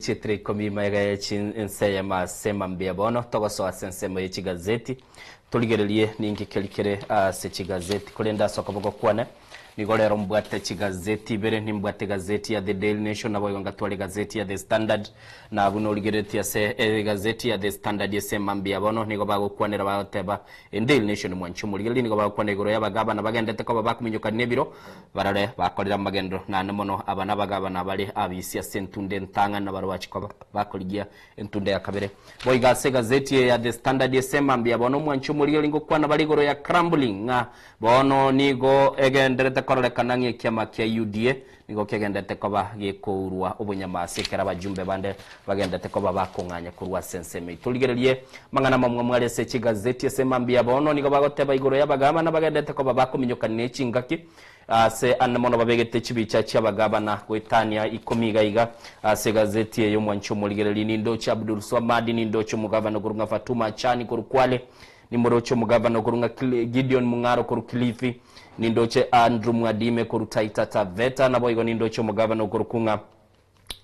Chietire ikomi magega ye chinsa eyemo ase mambia bono togosoa ase ensemo ye chigazeti torigererie ninki keri kere ase chigazeti korende ase okoboko kwane nigo rero mbwate chigazeti ibere nimbwate egazeti ya The Daily Nation naboigo ngatwara egazeti ya The Standard na buna origereretie ase egazeti ya The Standard ase mambia bono nigo bagokwanera bagoteba Daily Nation mwanche omorigereria nigo bagokwana igoro y'abagabana bagendete koba bakominyokania nebiro Barore bakorire amagenderero naende mono aba nabagabana bare abisi ase entunda entang'ani na barobachie koba bakorigia entunda ya kabere. Boigo ase egazeti eye ya The Standard ase mambia bono omwanchi omorigereria ngokwana bare igoro ya crumbling ng'a bono nigo egendererete kororekana ng'a ekiama kia UDA nigo kegendererete koba gekourwa obonyama ase ekero abajumbe bande bagendererete koba bakong'anya korwa ase ensemo eyio. Torigererie amang'ana amamwamu are ase chigazeti ase mambia bono nigo bagoteba igoro y'abagabana bagendererete koba bakominyokania ne chingaki ase ande mono babegete chibicha chi'abagabana goetania ikomi iga iga ase egazeti eye omwanchi omorigereria nindoche Abdul Swamad nindoche omogabana okorwa ng'a Fatuma Achani korwa Kwale nimoroche omogabana okorwa ng'a Gideon Mung'aro korwa Kilifi nindoche Andrew Mwadime korwa Taita Taveta naboigo nindoche omogabana okorokwa ng'a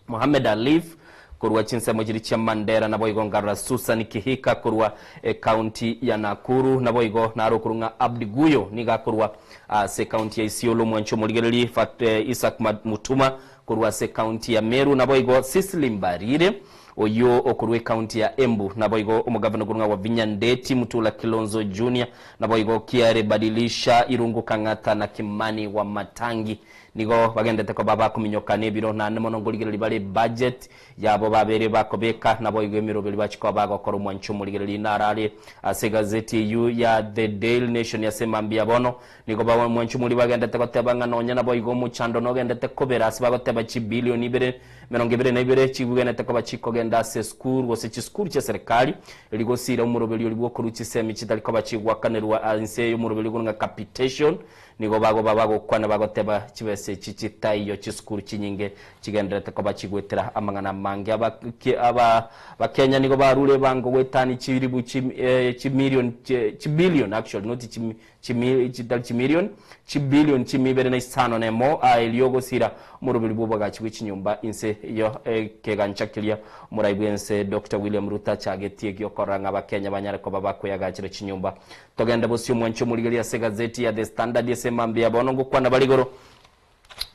Mohamed Alif korwa chinsemo chiria chia Mandera naboigo nkarora Susan Kihika korwa ecounty ya Nakuru naboigo naro okorwa ng'a Abdi Guyo nigo akorwa ase ecounty ya Isiolo omwanchi omorigereri Isaac Mutuma korwa ase ecounty ya Meru naboigo Cicely Mbarire oyio okorwa ecounty ya Embu naboigo omogavana okorwa ng'a Wavinya Ndeti Mutula Kilonzo Junior naboigo Kiare Badilisha Irungu Kang'ata na Kimani Wamatangi Nigo bagendete koba bakominyoka nebiro, naende mono nkorigereria bare ebudget yabo babere bakobeka, naboigo emeroberi bachia koba bagokora omwancho omorigereria narare ase egazeti eyio ya The Daily Nation ase mambia bono. Nigo ba omwancho omoria bagendete goteba ng'a nonya naboigo omochando nogendete kobera ase bagoteba chibilion ibere emerongo ebere na ibere chigwenerete koba chikogenda ase esukuru gose chisukuru chia serikali erio gosira omoroberi oria bwokorua chisemi chitari koba chigwakanerwa inse y'omoroberi okorwa ng'a capitation. Nigo bagoba bagokwana bagoteba, Chibesa echi chitaiyo chisukuru chinyinge chigendererete koba chigwetera amang'ana amange. Abakenya nigo barure ebango goetania chiribu chimilion chibillion actually not chitari chimilion chibillion chimia ibere na isano na emo erio gosira omoroberi bw'oboagachi bwe chinyomba inse yo ekegancha keria omorai bw'ense Doctor William Ruto achagetie giokorora ng'a abakenya banyare koba bakoeagachera chinyomba. Togende bosio mwanche omorigereria ase egazeti ya The Standard ase mambia bono ngokwana bare igoro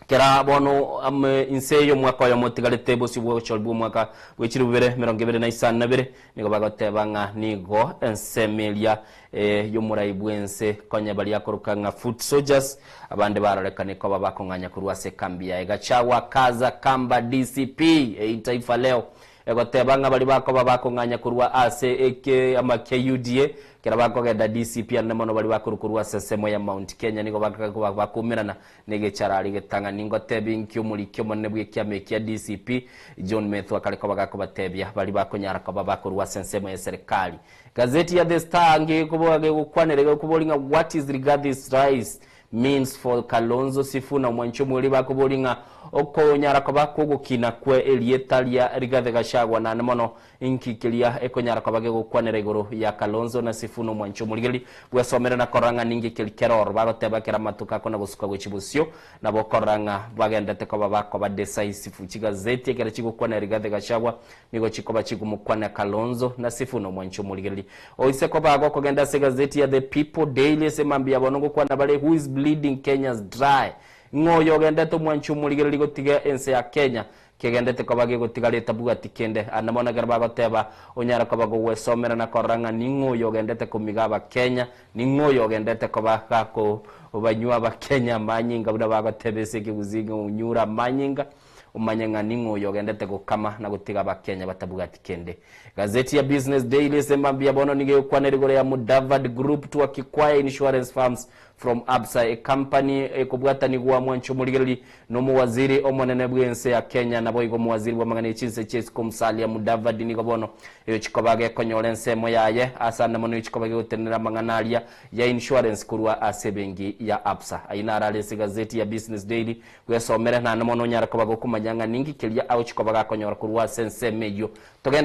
kera bono ame inse y'omwaka oyomo otigarete bosio bw'ogochori bw'omwaka bwe chilifu bibere emerongo ebere na isano na ibere nigo bagoteba ng'a nigo ensemo eria y'omorai bw'ense konya baria akoroka ng'a foot soldiers abande barorekane koba bakong'anya korwa ase ekambi yaye Gachagua Kaza Kamba DCP ei Taifa Leo Egoteba ng'a baria bakoba bakong'anya korwa ase ekiama kia UDA ekero bakogenda DCP anene mono baria bakorwa korwa ase ensemo ya Mount Kenya nigo bakoba bakoumerana negecharari getang'ani. Ngotebi inki omoriki omonene bw'ekiama ekia DCP John Methu akare koba gakobatebia baria bakonyara koba bakorwa ase ensemo ya serikali. Gazeti ya The Star ngekoboa gegokwanera egekobori ng'a what is Rigathi's rise Means for Kalonzo Sifuna omwanchi omweri bakoboria ng'a okonyara koba kw'ogokina kwe erieta ria Rigathi Gachagua naende mono inki keria ekonyara koba gegokwanera igoro ya Kalonzo na Sifuna omwanchi omorigereria bwesomere na korora ng'a ninki keri kere ororo bagoteba kera amatuko akona gosuka gochia bosio nabo okorora ng'a bagendete koba bakoba decisive chigazeti ekero chigokwanera Rigathi Gachagua Nigo chikoba chigomokwana Kalonzo na Sifuna omwanchi omorigereria. Oise koba agokogenda ase egazeti ya The People Daily ase mambia bono ngokwana bare Who is bleeding Kenyans dry? Ng'o oyo ogendete omwanchi omorigereria gotiga ense ya Kenya kegendete koba gegotigara etabwati kende? Ande mono ekero bagoteba onyare koba gogwesomera na korora ng'a ning'o oyo ogendete komiga abakenya, ning'o oyo ogendete koba gakobanywa abakenya amanyinga buna bagoteba ase ekegusii ng'a onyure amanyinga. Omanye ng'a ning'o oyo ogendete gokama na gotiga Abakenya batabwati kende. Gazeti ya Business Daily ase mambia bono nigo egokwanera igoro ya Mudavadi Group to acquire insurance firms from Absa, ecompany ekobwatanigwa mwanche omorigereri nomowaziri omonene bw'ense ya Kenya naboigo omowaziri bw'amang'ana ye chinse chia isiko Musalia Mudavadi nigo bono egochikoba gekonyora ensemo yaye ase ande mono egochikoba gegotenenera amang'ana aria ya insurance korwa ase ebenki ya Absa. Ayio naro are ase egazeti ya Business Daily Bwesomere, naende mono onyare koba gokomanya ng'a ninki keria agochia koba gakonyora korwa ase ensemo eyio. Togende.